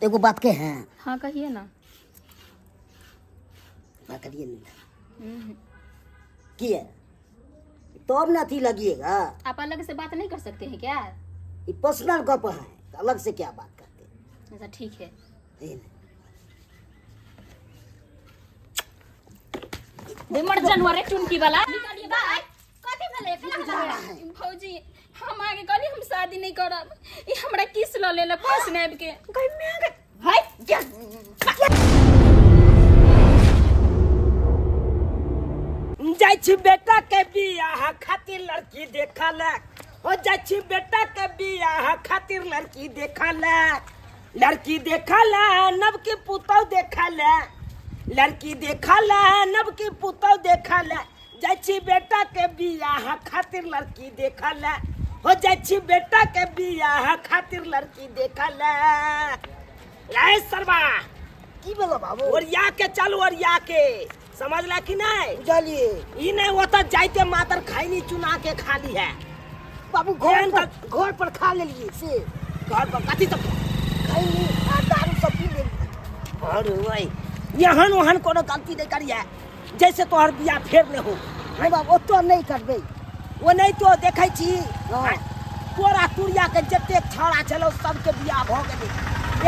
एगो बात के हैं। हाँ, कहिए ना। बात करिए ना। किए तब ना अथी लगिएगा। आप अलग से बात नहीं कर सकते हैं क्या? ये पर्सनल गप है तो अलग से क्या बात करते हैं। अच्छा ठीक है। ये ना। बे मर जानवर रे चुनकी वाला निकालिए बाहर। कथी भेलै? केना भेलै? भौजी हम आगे कहली हम शादी नहीं करब, ई हमरा किस ल लेलक बस में आबि के। गई मैं गई हाय जा। जाइ छी बेटा के बियाह खातिर लड़की देखल, हो जाइ छी बेटा के बियाह खातिर लड़की देखल, लड़की देखल नव की पुतौ देखल, लड़की देखल नव की पुतौ देखल, जाइ छी बेटा के बियाह खातिर लड़की देखल, हो जाइ छी बेटा के बियाह खातिर लड़की देखल। रे सरबा की भेलो बाबू? ओरिया के चल, ओरिया के, समझला कि नहीं? बुझलिए। ई नहीं होता जाइते मातर खैनी चुना के खाली है। बाबू घर केहन पर, घर पर खा लेलिए से। घर पर कथी सब? खैनी आ दारू सब पी लेलिए। अरे ओए एहन ओहन कोनो गलती नहीं करिए जैसे तोहर बियाह फेर नहीं हो। नहीं बाबू ओतो नहीं करबै। ओ नहीं तो देखै छी। हाँ। तोरा तुरिया के जतेक छौड़ा छलौ सबके बियाह भऽ गेलै,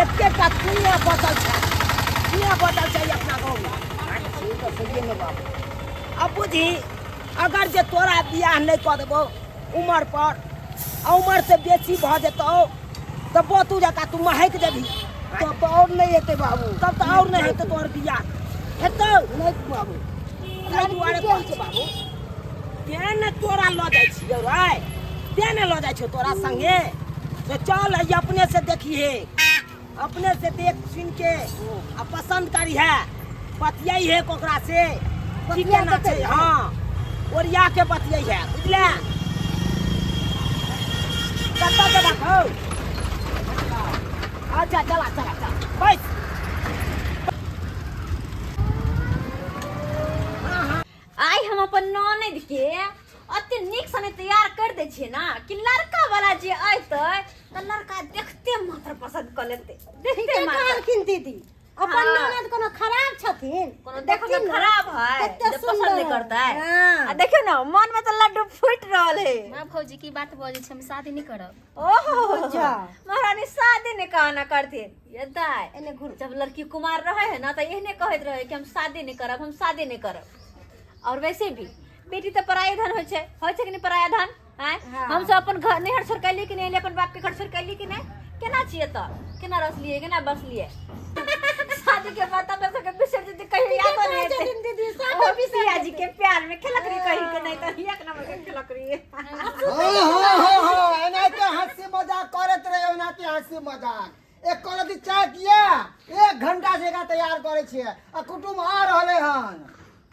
एकेटा तुइया बचल छै, तुइया बचल छै अपना गाँवमे। से तऽ सहिए ने बाबू। अब बुझी अगर जे तोरा बियाह नहीं कऽ देबौ उमर पर आ उमर से बेसी भऽ जेतौ तऽ बोतू जकाँ तू महकि जेबही। तब तऽ और नहीं हेतै बाबू। तब तऽ और नहीं हेतै तोहर बियाह। हेतौ? नहीं बाबू। ताहि दुआरे केहन छै बाबू? तें ने तोरा लऽ जाइ छियौ रे, तें ने लऽ जाइ छियौ तोरा संगे। से चल ई अपने से देखिहे, अपने से देख सुन के आ पसंद करिहे, बतियै ओकरा से की बतिया केना देतै? छै। हाँ ओरिया के बतियै है, बुझले? कतऽ जेबाक हौ? अच्छा चला चला चला बैस। आइ हम अपन ननद के अते नीक सने तैयार कर दै छियै ना कि लड़का वाला जे अयतै तऽ लड़का देखते मात्र पसंद कऽ लेतै। देखते ठीके मात्र। कहलखिन दीदी, अपन हाँ। ननद कोनो खराब छथिन? कोनो देखऽ देखथिन मे ने, खराब है कते जे पसंद नहीं सुंदर। करतै। हाँ। आ देखियौ ना मन में तऽ लड्डू फूटि रहल है। माँ भौजी की बात बजै छै, हम शादी नहीं करब। ओहो अच्छा। महारानी शादी नहीं कहना करथिन। ये दाय एने घुर। जब लड़की कुमार रहे है ना तो एहने कहैत रहे कि हम शादी नहीं करब, हम शादी नहीं करब। और वैसे भी बेटी तो पराया धन होइ छै, होइ छै कि नहीं पराया धन? आँय? हाँ। हम सब अपन घर नैहर छोड़ के अयली कि नहीं अयली, अपन बाप के घर छोड़ के अयली कि नहीं? केना छियै तऽ, केना रसलियै, केना बसलियै? शादी के बाद अपना सबके बिसरि जेतै, कहियो ठीके यादो कहै नहि हेतै। छथिन दीदी, ओ साफे बिसरि पिया जी जेतै। के प्यार में खेलक रही कही के नहीं तऽ एक नंबर के खेलक रही। हाँ हाँ हाँ हाँ, एनाहिते हंसी मजाक करैत रहे, एनाहिते हंसी मजाक। एक करती चाय किया 1 घंटा से एकरा तैयार करै छियै आ कुटुम्ब आ रहलै हन।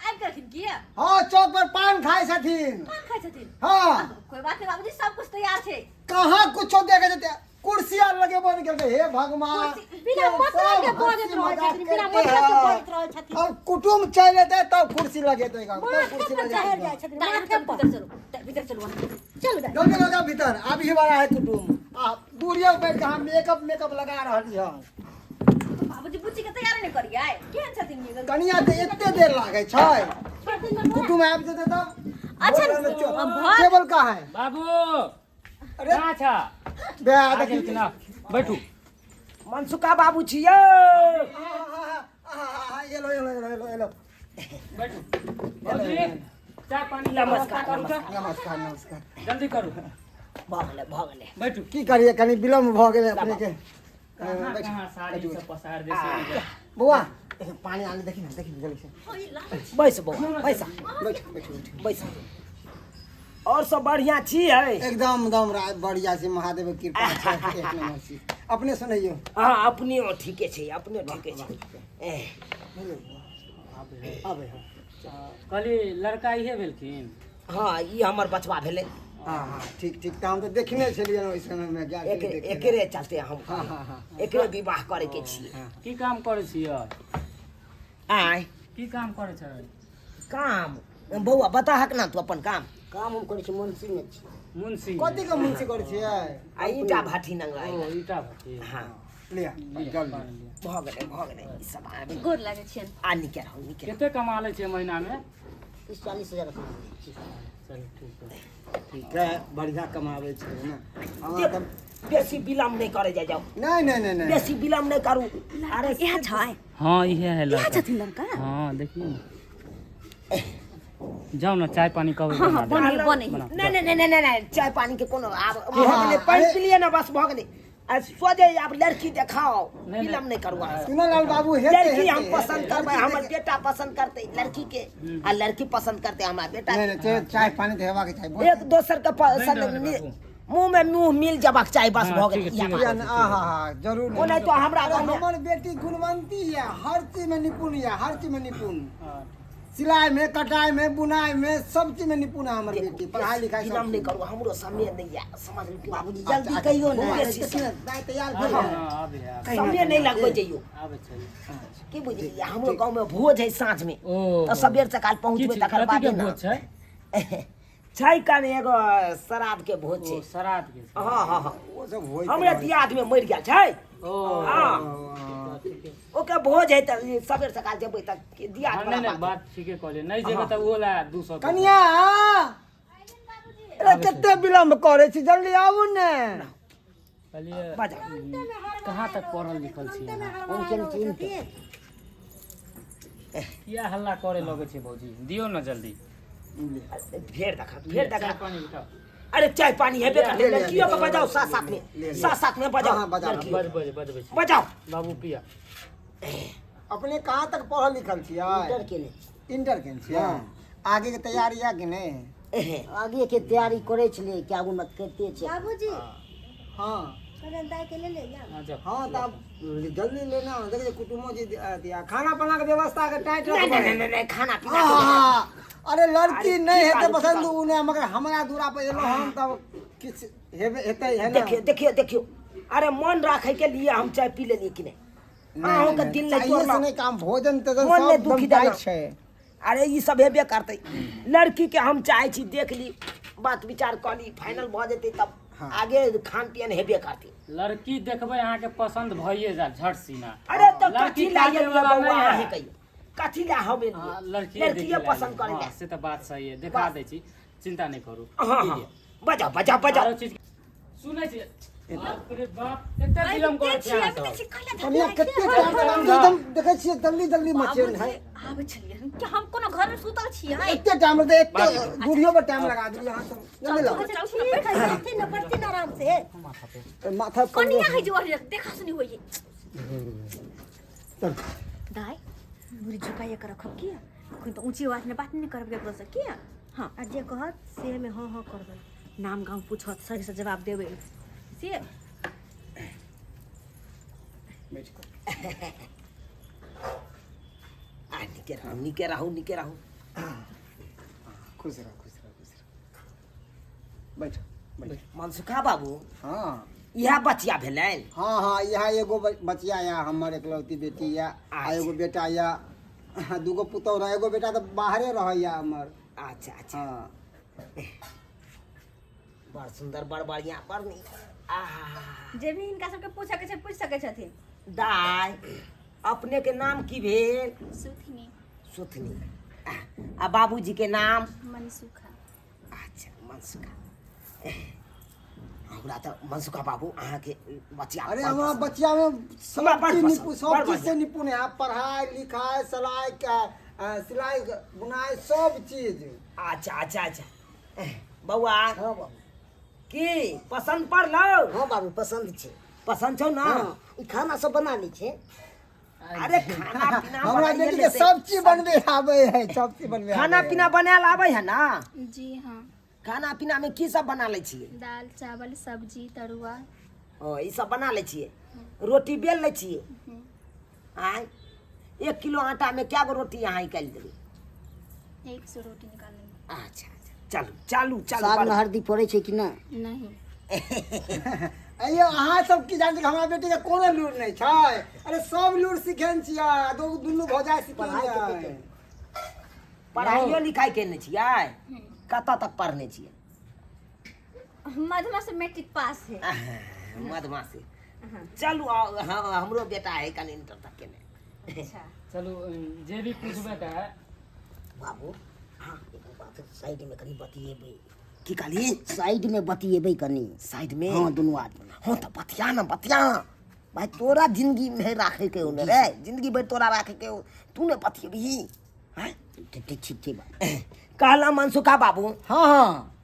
आबि गेलखिन की? हाँ, चौक पर पान खाइ छथिन। पान खाइ छथिन? हाँ। कोई बात नहीं बाबूजी, सब कुछ तैयार छै। कहाँ कुछो देखे जेतै, कुर्सी आर लगेबो नहि केलकै। हे भगवान, बिना सब मतलब के हंसी बजैत रहै मजाक छथिन, बिना करते मतलब के हैं। बजैत रहै छथिन। अब कुटुम्ब चलि एतै तब कुर्सी लगेतै, तब माथे कुर्सी पर चढ़ि लगेतै। जाइ छथिन, दाइ, माथे चलू, पर। भीतर चलू, दाइ, भीतर चलू अहाँ। चलू दाइ। जल्दी लऽ जाउ भीतर, आबही वाला है कुटुम्ब। आ दूरिये बैठ के हम मेकअप मेकअप लगा रहली हन। बाबूजी बुच्ची के तैयार नहि करियै, केहन छथिन ये? कनिया तऽ एते देर लागै छै, कुटुम्ब आबि जेतै तब। अच्छा, बोल रहल छौ। टेबल कहाँ है? बाबू अरे कहाँ छा? बे, आ देखी। गेलखिन, आ, बैठू। मनसुखा बाबू छियै। Hello hello hello hello hello. बैठू भौजी, चाय पानी नमस्कार, करू तऽ। नमस्कार नमस्कार। जल्दी करू। भऽ गेलै, भऽ गेलै। बैठू। की करिए, कनी विलम्ब भऽ गेलै अपने के। कहाँ बैठू, कहाँ साड़ी बैठू, सब पसार दे छै। बौआ देखी, पानी आने देखी ना, देखी जल्दी से। बैस बौआ, बैस। बैठू बैठू बैठू। बैस। और सब बढ़िया छियै? एकदम एकदम बढ़िया छै, महादेव के कृपा छै, एक नंबर छी। अपने सुनैयौ। हाँ, अपने ठीके छै, अपने ठीके छै। एह, आबै हँ। कहली लड़का इहे भेलखिन? हाँ, ई हमर बचवा भेलै। हाँ हाँ, ठीक ठीक। तऽ हम तऽ देखने छलियै ओहि समयमे गेल छलियै एकरे देखै लए। एकरे चलते हम हाँ हाँ हाँ एकरे विवाह करे के छियै। की काम करै छियै? आँय? की काम करै छै? काम बौआ बताहक ना तू अपन काम। काम हम करै छी, मुंशी में छी। मुंशी। कथी के मुंशी करै छियै? आ ईटा भाठी नंगला। ओ ईटा भट्टी। हाँ। लिअ जल्दी। भऽ गेलै, भऽ गेलै ई सब आबि। गोर लागै छियनि। आ निके रहू, निके रहू। कते कमा लै छियै महीनामे? 30-40 हजार कमा लै छी। चलू, ठीक है। ठीक है, बढ़िया कमाबै छै ने हमरा तऽ। बेसी विलम्ब नहि करे जाय जाउ। नहि नहि नहि नहि। बेसी विलम्ब नहि करू। अरे, इएह छै। हँ, इहे है इएह लड़का। छथिन लड़का। हँ, देखियौ ने। जाउ ने, चाय पानी कहबै हँ हँ बना देब। बने बने। नहि नहि नहि नहि नहि, चाय पानी के कोनो आब भऽ गेलै। पानि पी लिअ ने, बस भऽ गेलै। आ सोझे आब लड़की देखाओ। नहि। विलम्ब नहि करू अहाँ सब। चुनलाल बाबू, हेतै। लड़की हम हेतै, पसंद हेतै। करबै, हमर बेटा पसंद करतै लड़की के आ लड़की पसंद करतै हमरा बेटा नहि के। नहि, चाय चाय पानी तऽ हेबाक चाही बहुत। एक दोसर के पसंद बनि रहल है। मुंह में मुंह मिल जबाक चाही, बस। हाँ, भऽ गेलै। ठीक है, इएह ठीक है। बात। किया नहि? आहा हा, जरूर। ओना तो हमरा अरे, गाँवमे हमर बेटी गुणवंती है, हर चीज में निपुण है, हर चीज में निपुण। हाँ। सिलाई में, कटाई में, बुनाई में, सब चीज में निपुण है हमर बेटी। पढ़ाई लिखाई सब विलम्ब नहीं चीज। करू, हमरो समय नहीं है, समझ बाबूजी, जल्दी कहियो ने। बेसी देखियौ, दाइ तैयार हाँ भेल हाँ है? आबे आबे। समय नहीं लगबै जइयो। आबै छै। की बुझलियै, हमरो गाँव में भोज है साँझ में। ओ। तऽ सबेर सकाल पहुँचबै की तकर कथी बादे के ने। भोज छै? छै कने एगो श्राद्ध के भोज ओ छै। श्राद्ध के छै। हँ हँ हँ ओ सब होइत हमरा रहै। दियाद में मरि गेल छै। ओ। हँ। ठीके। ओकर भोज है तऽ सबेर सकाल जेबै तऽ दियाद हाँ, वाला नहि नहि बात। बात ठीके कहलियै। नहि जेबै तऽ ओहो लए 200। कनिया, अरे कते विलम्ब करै छी? जल्दी आबू ने। कहलियै, बजा। कहाँ तक पढ़ल लिखल छी अहाँ? हम केने छी इंटर। किया हल्ला करे लगै छै भौजी? दियौ ने जल्दी। फेर देखा, फेर चाय देखा। पानी उठाओ। अरे, चाय पानी हेबे करतै। ले, ले, लड़कियों के ले, बजाओ। ले, साथ साथ में। ले, ले। साथ साथ में बजाओ। हाँ, हाँ, बजाओ। लड़कियों। बज बज बजबै छी। बजाओ। बाबू, पिया। अपने कहाँ तक पढ़ल लिखल छियै? इंटर केने छी। इंटर केने छियै? आगे के तैयारी है कि नहि? आगे के तैयारी करै छलियै, क्या गुण करिते छै। बाबूजी। हाँ। कहलियनि दाइ के ले ले जाउ। हाँ, जाओ। हाँ, तऽ आब जल्दी लेना। देखिए, कुटुम्बो जी दिया खाना पीना के व्यवस्था के टाइट नहीं रखबै। नहीं नहीं नहीं, खाना पीना के हाँ, अरे लड़की अरे, नहीं की हेतै बात, पसंद की उ नहि, मगर हमरा दूरा पर एलो हम तब किछु हेबे हेतै है ना? देखियो, देखियो, देखियो। अरे, मन राखे के लिए हम चाय पी लेलिए कि नहीं? अहूँ के दिल नहीं चाहिए से तोड़लहुँ। नहीं काम, भोजन तेजन मन सब नहि दुखी एकदम टाइट देलहुँ। छै। अरे, ई सब हेबे करतै। लड़की के हम चाहे छी देख ली, बात विचार कऽ ली, फाइनल भऽ जेतै तब आगे खान पियन हेबे करतै। लड़की देखबै, अहाँके पसंद भइए जायत झट सीना। अरे, तऽ लड़की कथी ला काटे एलियै वाला बौआ? नहि है। अहीं कहियौ, कथी ला हम एलियै? हाँ, लड़की लड़किए पसंद करे हाँ, ला। से तऽ बात सही है। देखा बस। दै छी, चिंता नहि करू। हाँ हाँ बजाओ, बजाओ, बजाओ। आरो चीज सुनै छी। बाप रे बाप, कते विलम्ब करै छी अहाँ सब? कनिया, कते टाइम लगा एकदम देखै छियै, जल्दी जल्दी मचेन है। आबै छलियै कि हम कोनो घर में सुतल छियै? एते टाइम लगतै? एते दूरियो पर टाइम लगा देलियै अहाँ सब। जल्दी लाओ। अच्छा, ठीक है, बैठथिन ने, बैठथिन आराम से। माथा पर। कनिया है जो अरे देखा सुनी होइए। चल। दाइ, मुरी झुकाइए के रखब किया? अखन तऽ ऊँची आवाज में बात नहि करब केकरो से किया। हाँ। आ जे कहत से में हाँ हाँ करबै। नाम गाँव पूछत, सही से जवाब देबै से। बैठ कऽ। आ निके रहू, निके रहू, निके रहू। खुश रह, खुश रह, खुश रह। बैठ, बैठ। मनसुखा बाबू। हाँ। इएह बचिया भेलै? हाँ हाँ इएह एगो बचिया या, हमर एकलौती बेटी या आ एगो बेटा या, दूगो पुतौह रह, एगो बेटा तऽ बाहरे रहैया हमर। अच्छा अच्छा हाँ। बड़ सुंदर, बड़ बढ़िया, बड़ नीक। आहा। जे भी हिनका सबके पूछऽ के छै, पूछि सकै छथिन। दाय, अपने के नाम की भेल? सुथनी। सुथनी। आ बाबूजी के नाम? मनसुखा। अच्छा, मनसुखा। हमरा तऽ मनसुखा बाबू, अहाँके बचिया अरे, बड़ हमरा पसंद। बचिया में सब हमरा बड़ चीज पसंद, निपुण, सब बड़ चीज से बढ़िया। निपुण है। पढ़ाई लिखाई, सिलाई का, सिलाई बुनाई, सब चीज। अच्छा अच्छा अच्छा बौआ। हाँ बाबू। की पसंद पड़लौ? हाँ बाबू, पसंद छै। पसंद छौ ना? हाँ, ई खाना सब बना लै छै? अरे, खाना पीना हमरा बनाइए बेटी के लेतै। सब चीज बनबे आबै है, सब चीज बनबे खाना आबै है। पीना बनायल आबै है ना? जी हाँ। खाना पीना में की सब बना लै छियै? दाल, चावल, सब्जी, तरुआ। ओ, ई सब बना लै छियै। रोटी बेल लै छियै? आँय, 1 किलो आटा में क्या गो रोटी अहाँ निकालि देबै? 100 रोटी निकाल लेंगे। अच्छा अच्छा चलू, चालू, चालू। सागमे हरदी पड़ै छै कि नहि? नहीं। अइयो, अहाँ सब की जानै छी कि हमरा बेटी के कोनो लूर नहि छै? अरे, सब लूर सिखेने छियै, दो दुनू भौजाइ पढ़ाइ सिखेने कते छै। पढ़ाइयो लिखाइ केने छियै? कतऽ तक पढ़ने छियै? मधुमा से मैट्रिक पास है। मधुमासी चलू आउ, हाँ हमरो बेटा है कनि इंटर तक केने। अच्छा चलू, जे भी पूछबै तऽ बाबू, हाँ। एगो बात साइड में कनि बतियेबै। की कहली? साइड में बतियेबै कनि। साइड में? हाँ, दुनू आदमी। हाँ तऽ बतिया ना, बतिया भाई, तोरा जिंदगी में राखे के हो ने रे, जिंदगी भर तोरा राखे के हो, तू ने बतियेबही हैं? ठीक ठीक ठीक ठीक बा। कहला मनसुखा बाबू। हाँ हाँ।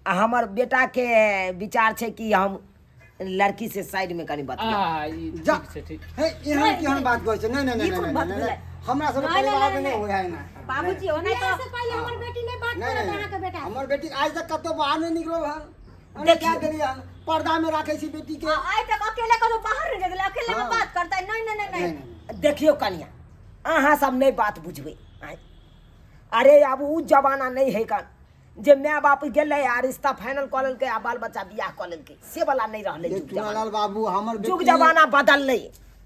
आ हमर बेटा के विचार छै कि हम लड़की से साइड में कनी बतिया। आ ई जा। ठीक छै, ठीक। हे, एहन केहन बात कहै छै? नहि नहि नहि ई कोन नहि बात नहि भेलै? नहि, हमरा सब नहि, परिवार में नहि, नहि नहि। होइ है ना। बाबूजी, ओना बियाह तऽ से पहिले हमर बेटी नहि बात नहि करत नहि अहाँके बेटा। हमर बेटी आज तक कतौ बाहर नहि निकलल हन। अरे क्या गेलियै हन, पर्दा में राखै छी बेटी के। आ, आइ तक अकेले कतौ बाहर नहि गेलै, अकेले में हाँ। बात करतै? नहीं नहीं नहीं नहि नहीं। नहि। देखियौ कनिया, अहाँ सब नहि बात बुझबै। आँय, अरे आब उ जमाना नहि है कन जे माय बाप गेलै आ रिश्ता फाइनल कऽ लेलकै आ बाल बच्चा बियाह कऽ लेलकै, से वाला नहि रहलै ये जुग जमाना। चुनालाल बाबू, हमर जुग बेटी जमाना बदललै,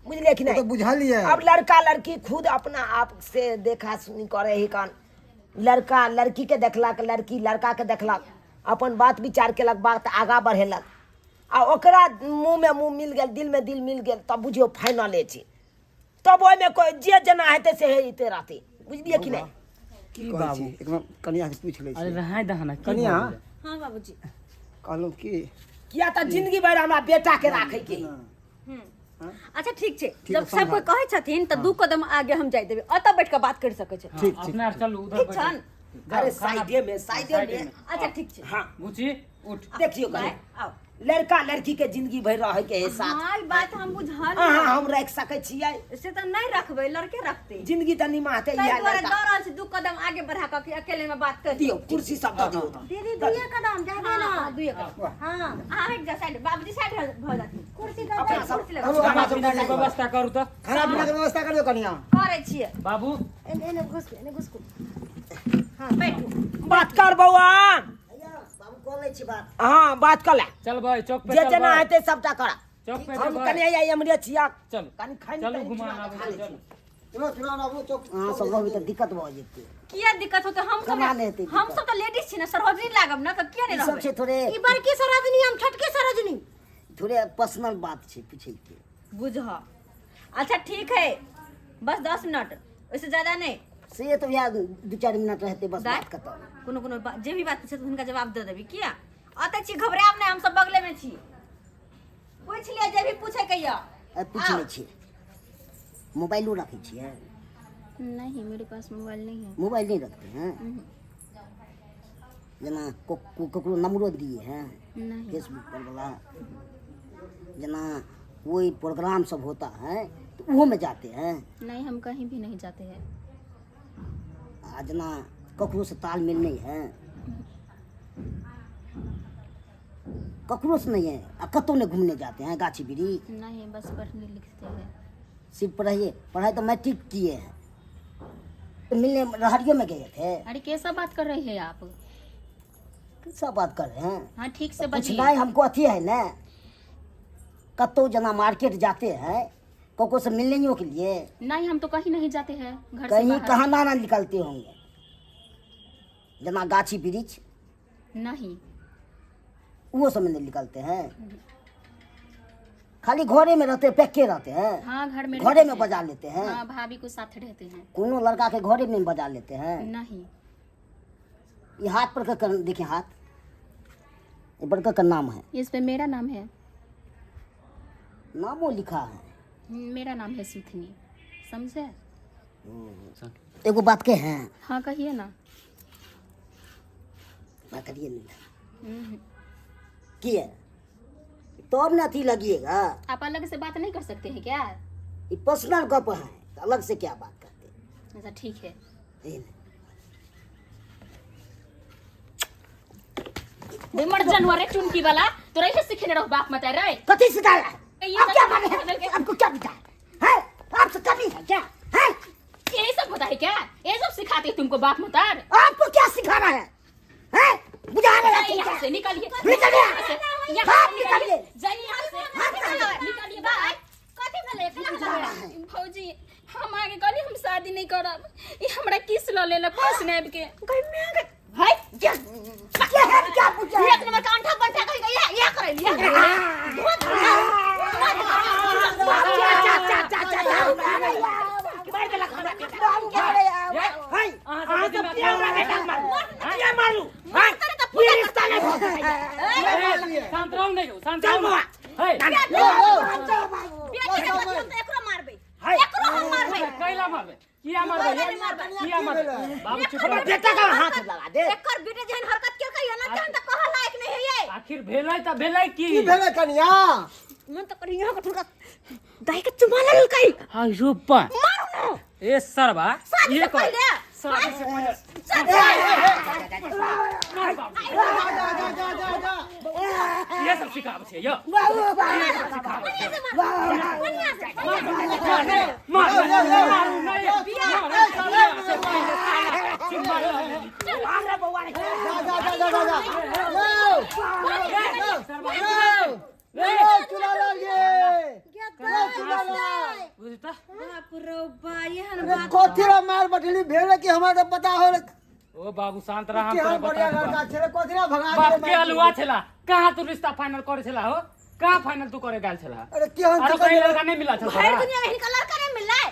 बुझलियै कि ओ तऽ नहि? बुझलियै। अब लड़का लड़की खुद अपना आप से देखा सुनी करे ही कन, लड़का लड़की के देखलक, लड़की लड़का के देखलक, अपन बात विचार केलक, बात आगा बढ़ेलक आ ओकरा मुँह में मुँह मिल गेल, दिल में दिल मिल गेल, तब बुझियौ फाइनले छै। तब ओहिमे कोइ जे जेना हेतै से हेते रहतै, बुझलियै कि नहि? की कहै छी, एक मिनट कनिया से पूछि लै अरे छी। रहै दह ना, की कनिया। भऽ गेलै? हाँ बाबूजी। कहलहुँ की, किया तऽ जिंदगी भरि हमरा बेटा के राखै के। अच्छा ठीक छै, ठीक जब है, सब कोई समझा। कहै छथिन तऽ दू कदम आगे हम जाय देबै, ओतऽ बैठ कऽ बात करि सकै छै। हाँ, ठीक, ठीक, अपना आर चलू उधर। ठीक बैठू। छन? जाउ, अरे खाना- साइडे में, साइडे में। अच्छा ठीक छै। हाँ। बुची उठ। देखियौ बाय, कनि, आउ। लड़का लड़की के जिंदगी भरि रहे के है साथ। हाँ, ई बात हम बुझल। अहाँ हम राखि सकै छियै? से तऽ नहि रखबै, लड़के रखतै। जिंदगी तऽ निमाहतै ताहि इएह दुआरे लड़का। दऽ रहल छी दू कदम आगे बढ़ा कऽ कि अकेले में बात कर। दियौ कुर्सी सब दऽ दियौ। दीदी, दुइये कदम जादे हाँ, ना। हाँ, दुइये कदम। हाँ। अहाँ हटि जाउ साइड, बाबूजी साइड भऽ जाथिन। कुर्सी दऽ अपना दे। सब कुर्सी लगा। चलू, खाना अपना सब पीना के व्यवस्था करू तऽ। खाना पीना के व्यवस्था करियौ कनिया। करै छियै। बाबू। एने एने घुस, एने घुस। हाँ, बैठू। बात कर बौआ। भैया बाबू, कऽ लै छी बात। हाँ, बात कर ले। चलबै चौक पे। जे जेना चलबै हेतै सबटा करा। चौक पे हम जेबै। कनि आइ एम्हरे छियै। चलू। कनि खानि चलू तानि घुमा खिला आबै खा छी, लै चलू। छी। चलो चुना बाबू, चौक। अहाँ सब रहबै तऽ दिक्कत भऽ जेतै। किया दिक्कत होतै? हम सब केना नहि हेतै हम दिक्कत? सब तऽ लेडीज छी ने, सरोजनी लागब ने, तऽ किया नहि ई सब रहबै? छै थोड़े। ई बड़की सरोजनी, हम छोटकी सरोजनी। थोड़े पर्सनल बात छै पूछै के। बुझह। अच्छा ठीक है, बस 10 मिनट, ओहिसँ ज्यादा नहि। से तऽ भैया 2-4 मिनट रहतै बस। दाइ। बात खतम। कोनो कोनो जे भी बात पूछत, हुनका जवाब दऽ देबै। किया अतऽ छी, घबरायब नहि, हम सब बगले में छी। पूछि लिअ जे भी पूछे के यऽ। आ, पूछि लै छियै, मोबाइलो रखै छियै? नहीं, मेरे पास मोबाइल नहीं है। मोबाइल नहीं रखते हैं? जेना ककरो नंबरो दिए हैं? नहीं। फेसबुक पर वाला, जेना कोई प्रोग्राम सब होता है तो उहो में जाते हैं? नहीं, हम कहीं भी नहीं जाते हैं। आ जेना ककरो से तालमेल नहीं है? ककरो से नहीं है? आ कतौ नहीं घूमने जाते हैं, गाछी वृक्ष? नहीं, बस पढ़ने लिखते हैं। सिर्फ पढ़ाइए पढ़ाई? तो मैट्रिक किए हैं तो मिलने रहरियो में गए थे? अरे, कैसा बात कर रहे हैं आप? कैसा बात कर रहे हैं? हाँ, ठीक से कुछ बजिए। नहीं, हमको अथी है ना, कतौ जना मार्केट जाते हैं कोको से मिलने के लिए? नहीं, हम तो कहीं नहीं जाते हैं घर से कहीं बाहर। कहाँ ना ना निकलते होंगे, जना गाछी वृक्ष? नहीं। वो सब में नहीं निकलते हैं? खाली घरे में रहते, पैके रहते हैं? हाँ, घर में घरे रहते में हैं। बजा लेते हैं? हाँ, भाभी को साथ रहते हैं। कोनो लड़का के घरे में बजा लेते हैं? नहीं। ये हाथ पर का कर, देखिए हाथ, ये बड़का का नाम है। इस पे मेरा नाम है। नामो लिखा है? मेरा नाम है सुथनी, समझे? एगो बात के हैं। हाँ, कहिए ना। बात करिए नहीं। हम्म। की है तो अब ना अथी लगिएगा। आप अलग से बात नहीं कर सकते हैं क्या? ये पर्सनल गप है तो अलग से क्या बात करते? अच्छा, ठीक है। हैं ये ना। बे मर जानवर रे, चुनकी वाला, तोरा इहे सिखेने रहो बाप मत रे? कथी सिखाया है? ये आप क्या सब माने बदल हैं? आपको क्या बिता है? आपसे कमी है क्या है? यही सब होता है क्या? ये सब सिखाते हैं तुमको बाप मतार? आपको क्या सिखाना है, हैं? बुझा रहे हैं जाइए क्या? यहाँ से, निकलिए। निकलिए। यहाँ से, यहाँ आप से निकलिए। निकलिए। जाइए यहाँ से, निकलिए बाहर। कथी भेलै? केना भेलै? भौजी, हम आगे कहली हम शादी नहीं करब, ई हमरा किस ल लेलक फंस आबि के। भाई। ये है क्या पूछा है? एक नंबर का अंठा बंठा कहीं इहा इहा करै लिया। धुआं धुआं। चा चा चा चा चा चा मार देलक हमरा के। हाय, अहाँ सब किया हमरा बेटा के मारू? किया मारू? हाय, ई रिश्ता नहीं भऽ सकैए। शांत रहू नहीं हो, शांत चल रहू। बौआ। हे, बेटी के बच्चा हम तऽ एकरो मारबै। हाय। एकरो हम मारबै। कैला मारबै? किया मारबै? मारबै, मारबै। किया मारबै? बाबू चुप हमर रह। बेटा के हाथ लगा दे। एकर बेटे जेहन हरकत केलकै या ना तेहन तऽ कहऽ लायक नहि है। आखिर भेलै तऽ भेलै की? की भेलै कनिया? मन तऽ करी यहाँ के ठुनका दाई के चुमा लेलकै। हाय रूपा। मारू ना। ए सरबा, शादी ये से कर। पहिले। शादी से पहिले। शादी मार बाबू। जा जा जा जा जा जा। ये सब सिखाबै छै यो। बढ़िया से मार, बढ़िया से। मार, यो, यो, यो। मारू नहीं। मारू से पहिले साला चुम्मा लऽ लेली। हमरा बौआ रे। जा जा जा जा जा जा। यो सरबा, यो यो चुरा लाल ये। यो चुरा लाल। बुझता? बाप रे बा, एहन अरे बात। कथी रे मार बटली भेलै कि हमरा तऽ पता हो ओ बाबू शांत रह, हम केहन तोरा बढ़िया बता लड़का छलै, कथी रे भगा बाप देलै के अलुआ छला। कहाँ तू रिश्ता फाइनल करे छला हो? कहाँ फाइनल तू करे गेल छला? अरे केहन आरो चिकन कहीं लड़का नहीं मिला छल भरि तोरा? दुनिया में हिनका लड़का नहीं मिललै।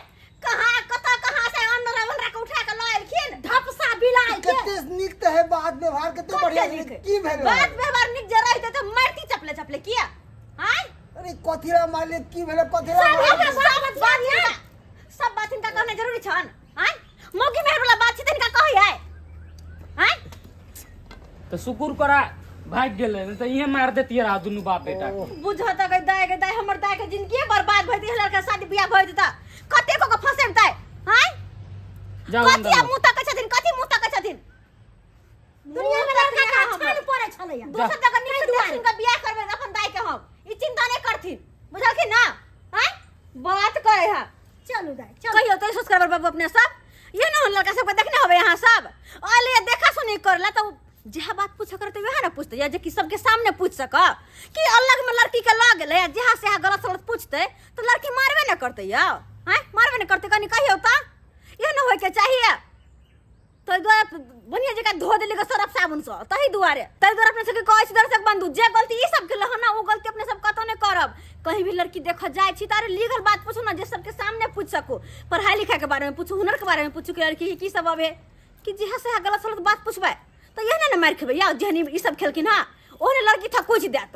कहाँ कतऽ कहाँ से अंदर अंदर के उठा के लऽ एलखिन ढपसा बिलाइ के। कते नीक तऽ है बात व्यवहार, कते बढ़िया। कते नीक। की भेलै? बात व्यवहार नीक जे रहितै तऽ मारती चपले चपले किया? आँय। अरे कथी रे मारले? की भेलै? कथी रे सब मारले? सब बात हिनका, सब बात हिनका कहनाइ जरूरी छन? आँय, मौगी मेहर वाला बात छै तऽ हिनका कहै है? आँय। तऽ शुकुर करा भागि गेलै, नहीं तऽ इहे मार देतियै रहा दुनू बाप बेटा के। बुझत गई दाय, गई दाय, हमर दाय के जिंदगी बर्बाद भऽ जेतै। लड़का शादी बियाह भऽ जेतै, कते को के फंसेबतै? आँय। जाउ कथी अन्दर। आब मुँह तकै छथिन? कथी मुँह तकै छथिन? दुनिया में लड़का के छान पड़े छलैया। दोसर जगह नीक से देख सुन के बियाह करबै अपन दाय के हम, ई चिंता नहीं करथिन, बुझलखिन ना? आँय, बात करे है। चलू दाई, चलू। कहियो तो सोच करबै बाबू अपने सब ये ना लड़का सबके देखने होबे यहाँ सब अले देखा सुनी करला तो जहाँ बात पूछ करते वएह ना पूछते, या जे कि सबके सामने पूछ सक कि अलग में लड़की के लग गेलै, आ जहाँ से गलत सलत पूछते तो लड़की मारबे ना करते यौ। आँय, मारबे ना करते? कनी कहियो तऽ ये ना होइके चाहिए। ताहि दुआरे बढ़िया जकाँ धो देली सरफ साबुन सँ, ताहि दुआरे, ताहि दुआरे अपने सबके कहै छी दर्शक बंधु, जे गलती ई सब केलक हन ना ओ गलती अपने सब कतौ नहि करब। कहीं भी लड़की देखऽ जाइ छी तऽ अरे लीगल बात पूछू ना, जे सबके सामने पूछ सकू। पढ़ाई लिखाई के बारे में पूछू, हुनर के बारे में पूछू कि लड़की की सब अबे कि जेहा सेहा गलत सलत बात पूछबै तऽ इएह ने मारि खेबै। या जेहन ई सब खेलखिन हँ ओहने लड़की थकुचि देत।